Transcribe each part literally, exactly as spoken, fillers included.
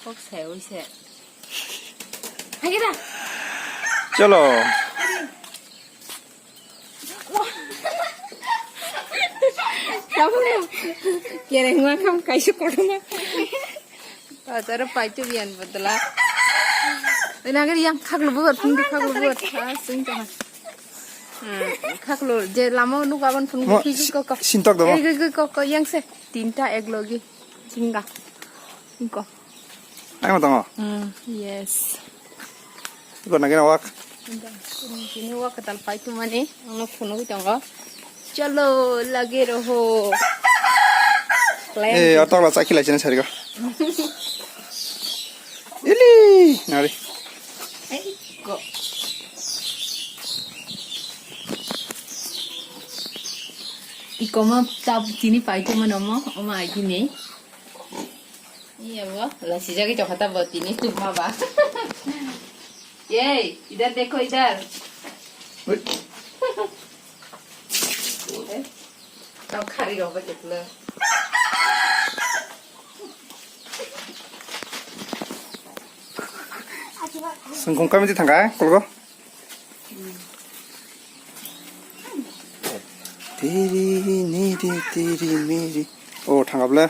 Kok sai oi se. Hai kira. Cholo. Kamu kereng ma kam kaisa kotorma. Bazar pai tu bian bodla. Ina gari yang khaklu buat, pun di khaklu buat. Ah, sing tu. Hmm, khaklu je lama nuk aban pun Mo, ki ki kok. Sintok dong. Eh, ki ki kok yang se. Tinta ek logi. Singa. Inko. Ai mo tongo. Hmm, yes. Ko na gena wak. Ini wak tal pai tu mani, ang phunuk tongo. Chalo, lage roho. Eh, otak la chakhi lai chene sari ko. Ili, nari. Ai, ko. Iko ma tap tini pai tu mano mo, oma ai tini. Iya bo, la sijak i chokha ta bo tini tu ma ba. Ye, idhar dekho idhar. Ui. Eh, tau khari rok ba chukla. Sengkong kami ti thangka, kolgo. Tiri niri tiri miri. Oh, thangkap le.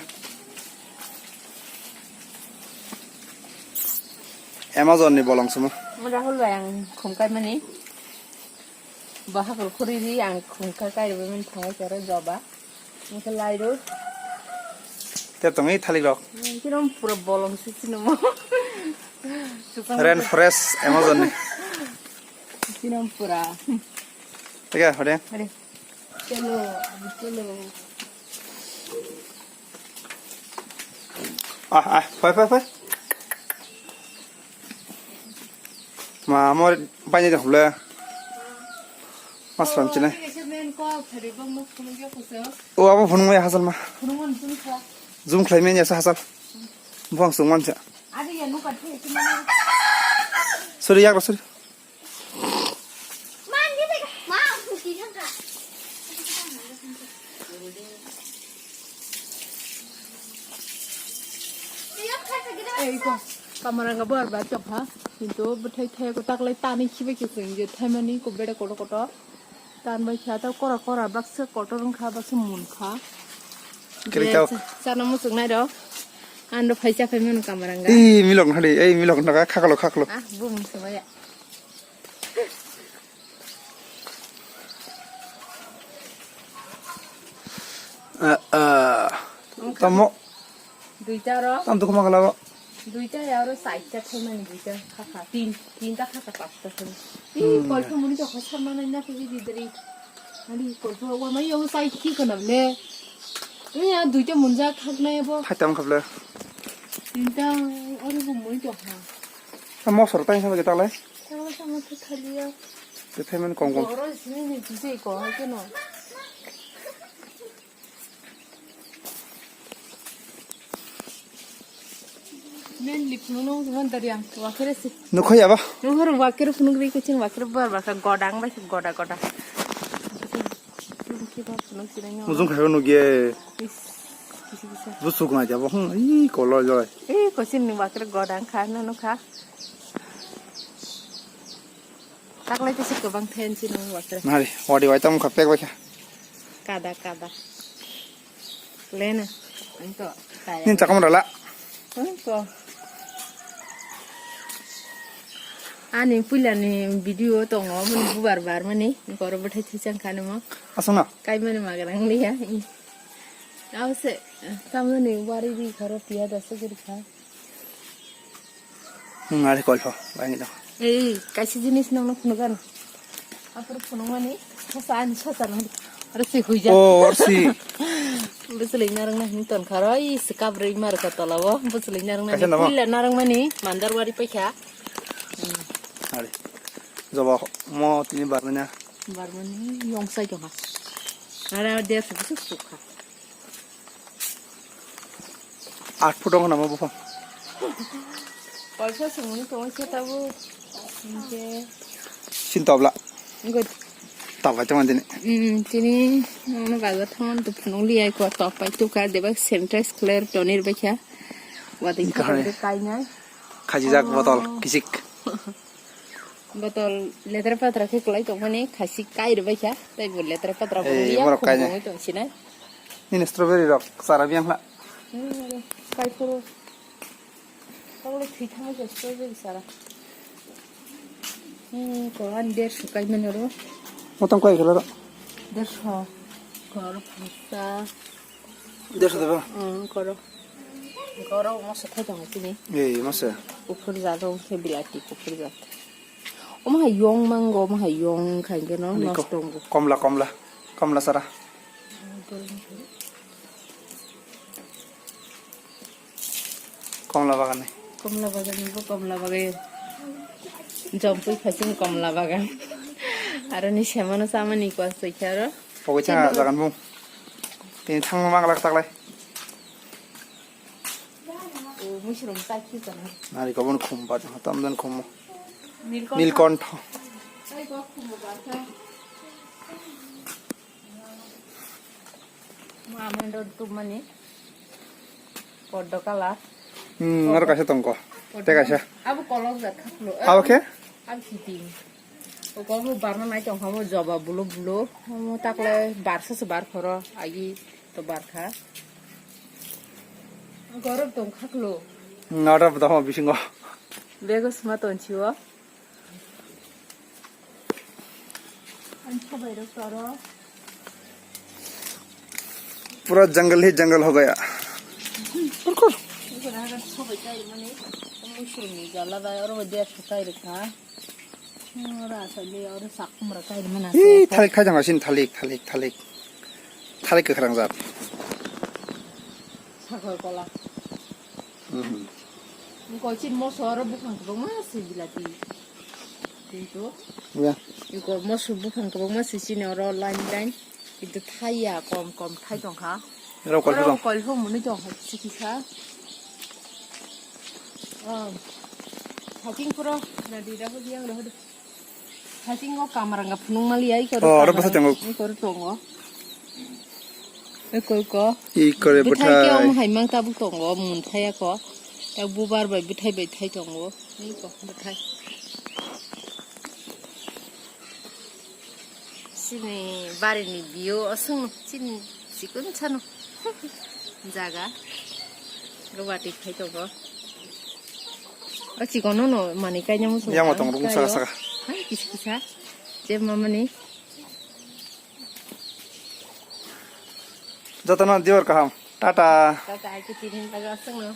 Amazon ni bolong sumo. Rahul bai ang khumkai mani. Bahakul khuri ri ang khumkai kai ri mani thangai kero joba. Ang ke lai ro. Te tongwi thalik rok. Kirom pura bolong si sinomo. Rainforest Amazon ni. Kirom pura. Tega hore. Hore. Chalo, abu chalo. Ah, ah, phai, phai, phai. Ma, mo bai ni dong le. Mas ram chine. O abo phunung mai hasal ma. Zoom khlai men ya sa hasal. Buang sung man cha. Sorry, yak sorry. Ei ko, kamaranga bar ba chok ha, kintu bwthai thai ko taklai tani khibai khe chwng je thaimani ko bere kotor kotor. Tan bai kha ta kora kora baksa kotor wng kha, baksa mun kha. Kiri Je tau. Cha-, chana muchung nai rok. Ando phai cha phai mano kamaranga. Ei milok na dei, ei milok na kha khaklo khaklo. Ah, bumung se maya. Ah, ah. Tamo. Duita ro. Tam tu kuma kala. Duita ya ro side ta thai mani duita khakha. Tin, tinta khakha pasta thai. Ih, hmm, kolpo muni to khosar mana na tu di dri. Ani kolpo wa mai yo sai ki kono le. Ih, ya duita munja khak na bo. Thai tam khap le. Tinta ori bo muni to kha. Mo sor tai sa ge ta le. Sama sama tu khali ya. Te thai mani kong kong. Oro sini ni tu sei ko ha ke no. Mainly phunukno wngkha dari ang, wakere se. Nukho yaba? Nuhor wakere phunuk ri kechin wakere bar bar kha godang bai kha goda goda. Mujung khayo nugye. Is, kisa kisa. Busuk na jabo, hmm, ih, koloi loi. Eh, kochin ni wakere godang kha, nanu kha. Taklai tisi kwbang thensi nung wakre. Nari, wadi wai tamo kha pek bai kha. Kada, kada. Lena. Anto, kaya. Nin chakam rala. Anto. Ani puila ni video tongo, mani bubar bar mani, koro bwthai thisang khani mo. Asuna. Kai mani magrang liya. Ause, tamani wari di khoro piya dasa giri kha. Hmm, ari kolpho, bangi dong. Ei, kaisa jinis nokno phunukgano. Aphuru phunukmani, sosa ani sosa nang. Aro si huija. Oh, aro si. Bwswlwi narwkna hini tonkha ro, ei si kabrwi marwkha tolao. Bwswlwi narwkna Kaisa hini namo? Puila narwkmani, mandar wari paikha. Ari. Joba mo tini barmanya. Barmani, yong sai tongkha. Ara dia su su su kha. Aat foot wngkha namo buphang? Kolsa songwi tongwi khe tabuk. Hinkhe Sin tobla. Good. Tobai tongma dini. Mm, tini nono bazar thangmani to phunuk liya ko topai tukha deba sanitize khlai tonwi rwbaikha. Watwi Ni kahani. Khaijak botol kisik. Botol letra patra khe kwlai tongmani khaisi kai rwbaikha, tei bo letra patra bo Ei, nungya borok khum kainai. Bongwi tongsinai. Nini strawberry rok chara biyang hla. Hmm, kai phuru. Tongole thwi thangwi se strawberry chara. Hmm, ko ani derso kai mano ro. Motong kai khala ro. Derso. Kor phansa. Derso deba. Hmm, koro. Koro masa thai tong sini. Ei, masa. Kuphur jat ong khe bilati kuphur jat. Omo hai yong mango, omo hai yong khai khe no Ani ko-, nosto wngo. Komla, komla. Komla sara. Komla bagan ni. Komla bagan ni bo komla bagan. Jompui phasing komla bagan. Aro ni semano samani kwa soikharo. Pogwi changa jagan mung. Tini thangma manglak taklai. O, mushroom tai ki jana. Nari kobon khum ba jang tam dan khum. Nilkontho. Nilkontho. Tai ko khum ba jang. Ma amando tu mani. Poddo kala. Hmm, aro kaisa tongko. Te kaisa. Abu kolok jat khaklo. Abo khe? Abu siti. O kok bo barna nai tong kha mo joba bulo bulo. Mo takle barsa se bar khoro agi to bar kha. Gorok tong khaklo. Nara bwtamo bisingo. Bego sima ton chiwo. Ani sabai rok toro. Pura jungle hi jungle ho gaya. Kur kur. Iko na kan sabai kai mani. Mushroom ni jala bai oro dia sabai rok ha. Oro asai le, oro sakhumra kairima na Ih, se. Thalik thai jang sin thalik, thalik, thalik. Thalik kwkhwrang jat. Sakhor kola. Mhm. Ko chin moso oro bukhang kwbangma se bilati. Kintu Ya. Iko moso bukhang kwbangma se chini oro line line. Kintu thaiya kom kom thai tongkha. Oro kolpho Oro tong. Kolpho mwnwi tongkha, sikisa. Oh. Hating puro, na di dahu diang dahu. Hating o kamranga phunung mali ai koro Oh, oro kamranga. Bwsa tongo. Ai koro tongo. Ai koro ko. I kore Bwthai ke bwthai. Om hai mang tabuk tongo, mun thaya ko. Ta bubar bai bwthai bai thai tongo. Ai ko bwthai. Chini barini view o chwng chini chikon sano jaga. Gobati khai tongo. O chikon no mani kainamo chwng Yang tang, matong rung saka kaio. Saka. Hai kisa kisa. Je mamani. Jotono diyor kaham. Tata. Tata hai ke tinin baga chwngno.